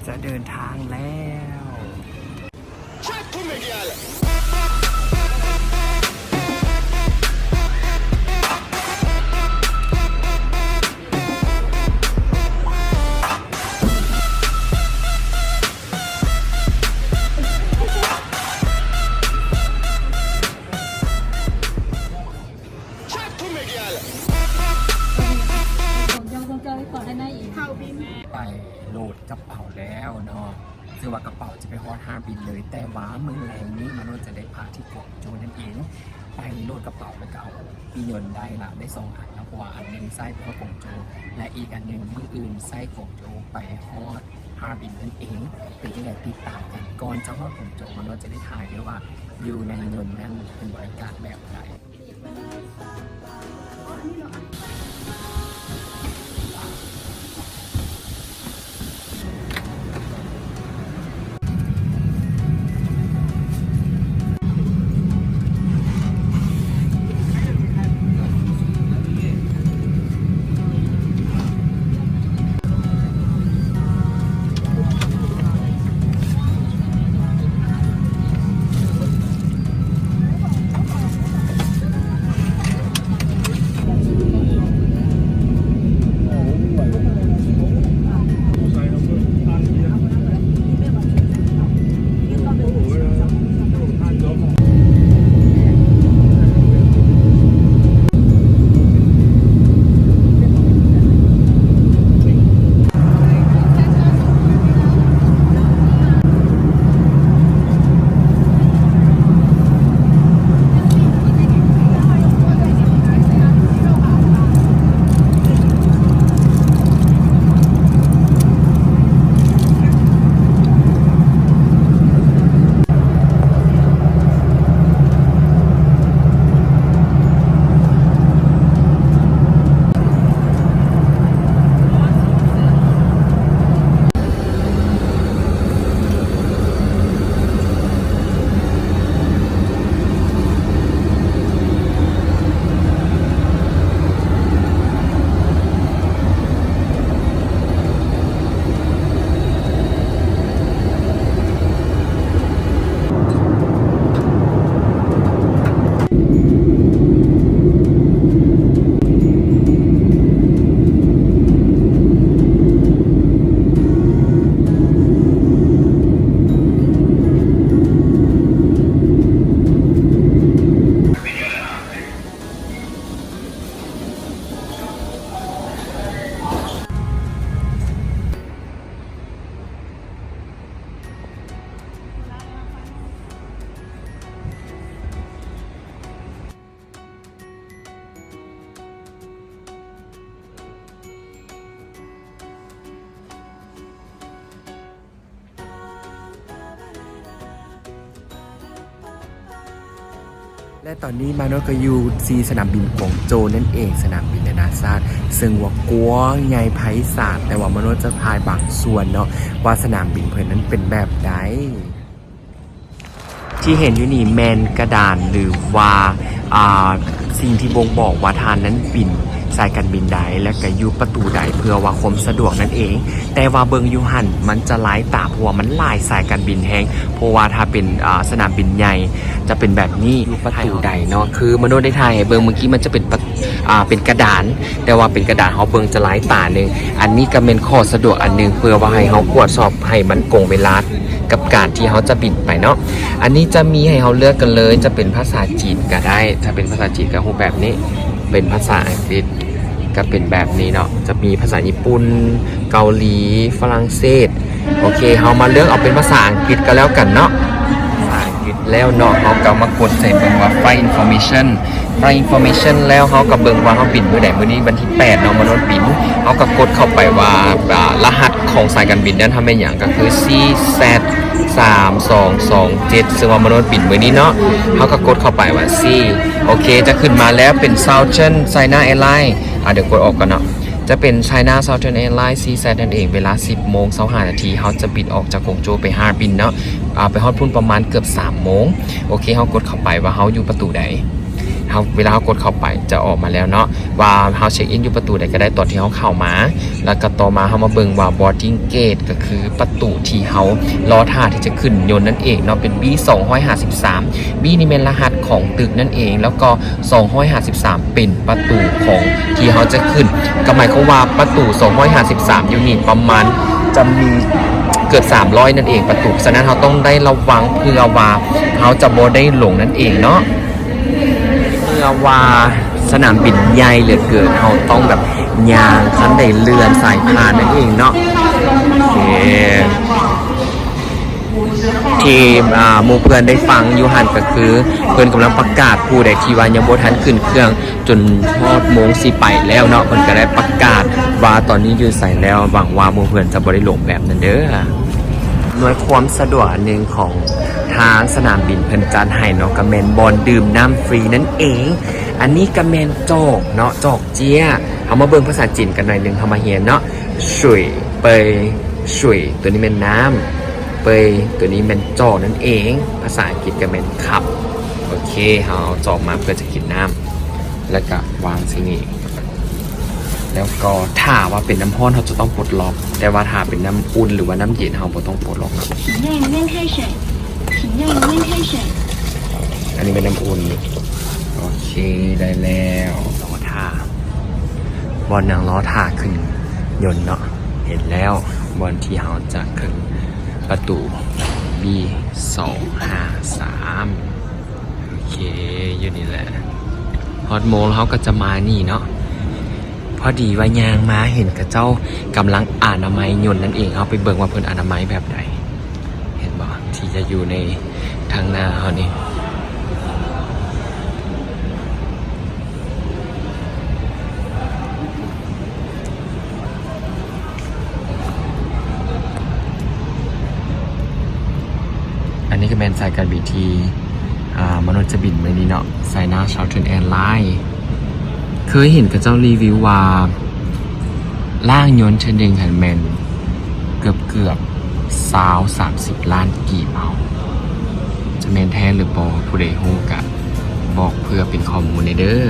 ຈະເດີນທາງແລ້ວ. ໄປໂຫຼດກະເປົາແລ້ວເນາະ ເຊິ່ງວ່າກະເປົາຈະໄປຮອດຮາບິນເລີຍ, ແຕ່ວ່າມື້ແລງນີ້ມະໂນດຈະໄດ້ພັກທີ່ກວາງໂຈນັ້ນເອງ. ໄປໂຫຼດກະເປົາແລ້ວກະເອົາປີຍົນໄດ້ລະ ໄດ້ສອງອັນເນາະ ເພາະວ່າອັນໜຶ່ງໃຊ້ໄປຮອດກວາງໂຈ ແລະ ອີກອັນໜຶ່ງມື້ອື່ນໃຊ້ກວາງໂຈໄປຮອດຮາບິນນັ້ນເອງ. ເປັນຈັ່ງໃດຕິດຕາມກັນ, ກ່ອນຈະຮອດກວາງໂຈມະໂນດຈະໄດ້ຖ່າຍເລີຍວ່າຢູ່ໃນຍົນນັ້ນເປັນບັນຍາກາດແບບໃດ. ແລະຕອນນີ້ມາໂນດກໍຢູ່ທີ່ສະໜາມບິນກວາງໂຈນັ້ນເອງ, ສະໜາມບິນນານາຊາດ ເຊິ່ງວ່າກວ້າງໃຫຍ່ໄພສານ, ແຕ່ວ່າມາໂນດຈະຖ່າຍບາງສ່ວນເນາະ ວ່າສະໜາມບິນເພິ່ນນັ້ນເປັນແບບໃດ. ທີ່ເຫັນຢູ່ນີ້ແມ່ນກະດານ ຫຼືວ່າ ອ່າ ສິ່ງທີ່ບົ່ງບອກວ່າທ່ານນັ້ນບິນສາຍການບິນໃດ ແລະກະຢູ່ປະຕູໃດ ເພື່ອວ່າຄວາມສະດວກນັ້ນເອງ. ແຕ່ວ່າເບິ່ງຢູ່ຫັ້ນມັນຈະລາຍຕາ ເພາະວ່າມັນຫຼາຍສາຍການບິນແຮງ, ເພາະວ່າຖ້າເປັນ ອ່າ ສະໜາມບິນໃຫຍ່ຈະເປັນແບບນີ້ ຢູ່ປະຕູໃດເນາະ ຄືມະໂນດໄດ້ຖ່າຍໃຫ້ເບິ່ງເມື່ອກີ້ ມັນຈະເປັນປະ ອ່າ ເປັນກະດານ ແຕ່ວ່າເປັນກະດານ ເຮົາເບິ່ງຈະລາຍຕາໜຶ່ງ. ອັນນີ້ກໍແມ່ນຂໍ້ສະດວກອັນໜຶ່ງ ເພື່ອວ່າໃຫ້ເຮົາກວດສອບໃຫ້ມັນກົງເວລາກັບການທີ່ເຮົາຈະບິນໄປເນາະ. ອັນນີ້ຈະມີໃຫ້ເຮົາເລືອກກັນເລີຍ ຈະເປັນພາສາຈີນກໍໄດ້ ຖ້າເປັນພາສາຈີນກໍຮູບແບບນີ້, ເປັນພາສາອັງກິດກໍເປັນແບບນີ້ເນາະ, ຈະມີພາສາຍີ່ປຸ່ນ, ເກົາຫຼີ, ຝຣັ່ງເສດ. ໂອເຄ ເຮົາມາເລືອກເອົາເປັນພາສາອັງກິດກໍແລ້ວກັນເນາະ. ພາສາອັງກິດແລ້ວເນາະ ເຮົາກໍມາກົດໃສ່ເບິ່ງວ່າ Flight Information Flight Information ແລ້ວເຮົາກໍເບິ່ງວ່າເຮົາບິນມື້ໃດ. ມື້ນີ້ວັນທີແປດເນາະ ມາໂນດບິນ. ເຮົາກໍກົດເຂົ້າໄປວ່າ ອ່າ ລະຫັດຂອງສາຍການບິນນັ້ນເຮົາແມ່ນຫຍັງ ກໍຄື ຊີແຊັດສາມສອງສອງເຈັດ ເຊິ່ງວ່າມາໂນດບິນມື້ນີ້ເນາະ. ເຮົາກໍກົດເຂົ້າໄປວ່າ ຊີ ໂອເຄ ຈະຂຶ້ນມາແລ້ວເປັນ Southern China Airlines. ອ່າ ດຽວກົດອອກກ່ອນເນາະ. ຈະເປັນ China Southern Airlines ຊີແຊັດ ນັ້ນເອງ. ເວລາສິບໂມງຊາວຫ້ານາທີ ເຮົາຈະບິນອອກຈາກກົງໂຈໄປຮາບິນເນາະ. ອ່າ ໄປຮອດພຸ້ນປະມານເກືອບສາມໂມງ. ໂອເຄ ເຮົາກົດເຂົ້າໄປວ່າເຮົາຢູ່ປະຕູໃດ. ເຮົາ ເວລາເຮົາກົດເຂົ້າໄປຈະອອກມາແລ້ວເນາະ ວ່າເຮົາເຊັກອິນຢູ່ປະຕູໃດກໍໄດ້ຕອນທີ່ເຮົາເຂົ້າມາ. ແລ້ວກໍຕໍ່ມາເຮົາມາເບິ່ງວ່າ boarding gate ກໍຄືປະຕູທີ່ເຮົາລໍຖ້າທີ່ຈະຂຶ້ນຍົນນັ້ນເອງເນາະ ເປັນ B ສອງຮ້ອຍຫ້າສິບສາມ. B ນີ້ແມ່ນລະຫັດຂອງຕຶກນັ້ນເອງ ແລ້ວກໍ ສອງຮ້ອຍຫ້າສິບສາມ ເປັນປະຕູຂອງທີ່ເຮົາຈະຂຶ້ນ. ກໍໝາຍຄວາມວ່າປະຕູ ສອງຮ້ອຍຫ້າສິບສາມ ຢູ່ນີ້ປະມານຈະມີເກືອບ ສາມຮ້ອຍ ນັ້ນເອງປະຕູ. ສະນັ້ນເຮົາຕ້ອງໄດ້ລະວັງເພື່ອວ່າເຮົາຈະບໍ່ໄດ້ຫຼົງນັ້ນເອງເນາະ. ເພື່ອວ່າສະໜາມບິນໃຫຍ່ເຫຼືອເກີນ ເຮົາຕ້ອງແບບຍ່າງ ຄັນໄດ້ເລື່ອນສາຍຜ່ານນັ້ນເອງເນາະ. ໂອເຄ ທີ່ ອ່າ ໝູ່ເພື່ອນໄດ້ຟັງຢູ່ຫັ້ນ ກໍຄືເພິ່ນກຳລັງປະກາດ ຜູ້ໃດທີ່ວ່າຍັງບໍ່ທັນຂຶ້ນເຄື່ອງ ຈົນຮອດໂມງຊິໄປແລ້ວເນາະ ເພິ່ນກໍໄດ້ປະກາດວ່າຕອນນີ້ຢູ່ໃສແລ້ວ. ຫວັງວ່າໝູ່ເພື່ອນຈະບໍ່ໄດ້ຫຼົງແບບນັ້ນເດີ້. ອຳນວຍຄວາມສະດວກອັນໜຶ່ງຂອງທາງສະໜາມບິນເພິ່ນຈັດໃຫ້ເນາະ ກໍແມ່ນບ່ອນດື່ມນ້ຳຟຣີນັ້ນເອງ. ອັນນີ້ກໍແມ່ນຈອກເນາະ ຈອກເຈ້ຍ. ເຮົາມາເບິ່ງພາສາຈີນກັນໜ້ອຍໜຶ່ງ ເຮົາມາຮຽນເນາະ. ສວຍ ເປີຍ ສວຍ ຕົວນີ້ແມ່ນນ້ຳ. ເປີຍ ຕົວນີ້ແມ່ນຈອກນັ້ນເອງ. ພາສາອັງກິດກໍແມ່ນຄັບ. ໂອເຄ ເຮົາເອົາຈອກມາເພື່ອຈະກິນນ້ຳ ແລ້ວກໍວາງໃສ່ນີ້. ແລ້ວກໍຖ້າວ່າເປັນນ້ຳຮ້ອນ ເຮົາຈະຕ້ອງປົດລັອກ, ແຕ່ວ່າຖ້າເປັນນ້ຳອຸ່ນ ຫຼືວ່ານ້ຳເຢັນ ເຮົາບໍ່ຕ້ອງປົດລັອກເນາະ. 请让人们开水，请让人们开水。 ອັນນີ້ແມ່ນນ້ຳອຸ່ນ. ໂອເຄ ໄດ້ແລ້ວ. ລໍຖ້າ ບ່ອນນັ່ງລໍຖ້າຂຶ້ນຍົນເນາະ. ເຫັນແລ້ວ ບ່ອນທີ່ເຮົາຈະຂຶ້ນປະຕູ B ສອງຫ້າສາມ. ໂອເຄ ຢູ່ນີ້ແຫຼະ. ຮອດໂມງແລ້ວເຮົາກໍຈະມານີ້ເນາະ. ພໍດີວ່າຍ່າງມາເຫັນເຂົາເຈົ້າກຳລັງອະນາໄມຍົນນັ້ນເອງ. ເຮົາໄປເບິ່ງວ່າເພິ່ນອະນາໄມແບບໃດ. ເຫັນບໍ່ ທີ່ຈະຢູ່ໃນທາງໜ້າເຮົານີ້. ອັນນີ້ກໍແມ່ນສາຍການບິນທີ່ ອ່າ ມະນຸດຈະບິນມື້ນີ້ເນາະ China Southern Airlines. ເຄີຍເຫັນເຂົາເຈົ້າຣີວິວວ່າ ລ້າງຍົນເທື່ອໜຶ່ງຫັ້ນແມ່ນເກືອບໆ ຊາວ ສາມສິບລ້ານກີບເຮົາ. ຈະແມ່ນແທ້ຫຼືບໍ່? ຜູ້ໃດຮູ້ກະບອກເພື່ອເປັນຂໍ້ມູນແດ່ເດີ້.